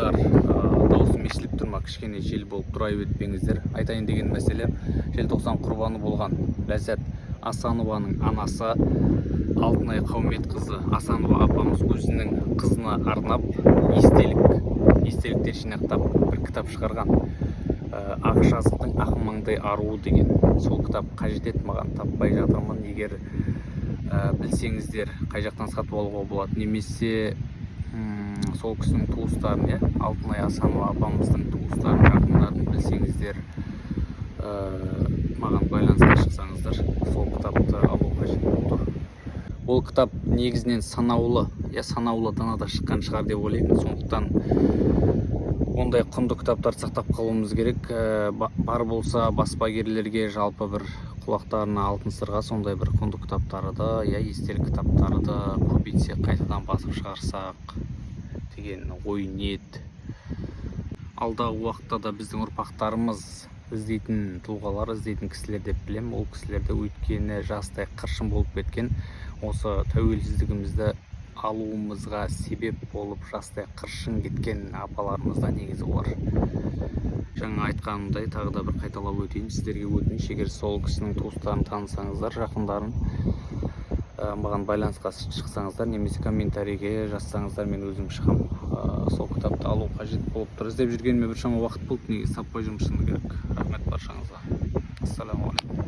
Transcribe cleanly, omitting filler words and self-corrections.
Достар, дауысым естіліп тұр ма? Кішкене жел болып тұр, айып етпеңіздер. Айтайын деген мәселем, желтоқсан құрбаны болған Ләззат Асанованың анасы Алтынай Қауметқызы Асанова апамыз өзінің қызына арнап естеліктер жинақтап, бір кітап шығарған. «Ақ жазықтың ақ маңдай аруы» деген. Сол кітап қажет еді маған, таппай жатырмын. Егер білсеңіздер, қай жақтан сатып алуға болады немесе сол кісінің туыстарын, иә, Алтынай Асанова апамыздың туыстарын, жақындарын білсеңіздер, маған байланысқа шықсаңыздар. Сол кітапты алу қажет болып тұр. Ол кітап негізінен санаулы, иә, санаулы данада шыққан шығар деп ойлаймын. Сондықтан ондай құнды кітаптарды сақтап қалуымыз керек. Бар болса, баспагерлерге жалпы бір құлақтарына алтын сырға, сондай бір құнды кітаптарды, иә, естелік кітаптарды көбейтсек, қайтадан басып шығарсақ деген ой, ниет. Алдағы уақытта да біздің ұрпақтарымыз іздейтін тұлғалар, іздейтін кісілер деп білемін ол кісілерді. Өйткені жастай қыршын болып кеткен, осы тәуелсіздігімізді алуымызға себеп болып жастай қыршын кеткен апаларымыз да негізі олар. Жаңа айтқанымдай, тағы да бір қайталап өтейін, сіздерге өтініш: егер сол кісінің туыстарын танысаңыздар, жақындарын, маған байланысқа шықсаңыздар немесе комментарийге жазсаңыздар, мен өзім шығамын. Сол кітапты алу қажет болып тұр. Іздеп жүргеніме біршама уақыт болды, негізі таппай жүрмін, шыны керек. Рахмет баршаңызға, ассалаумағалейкум.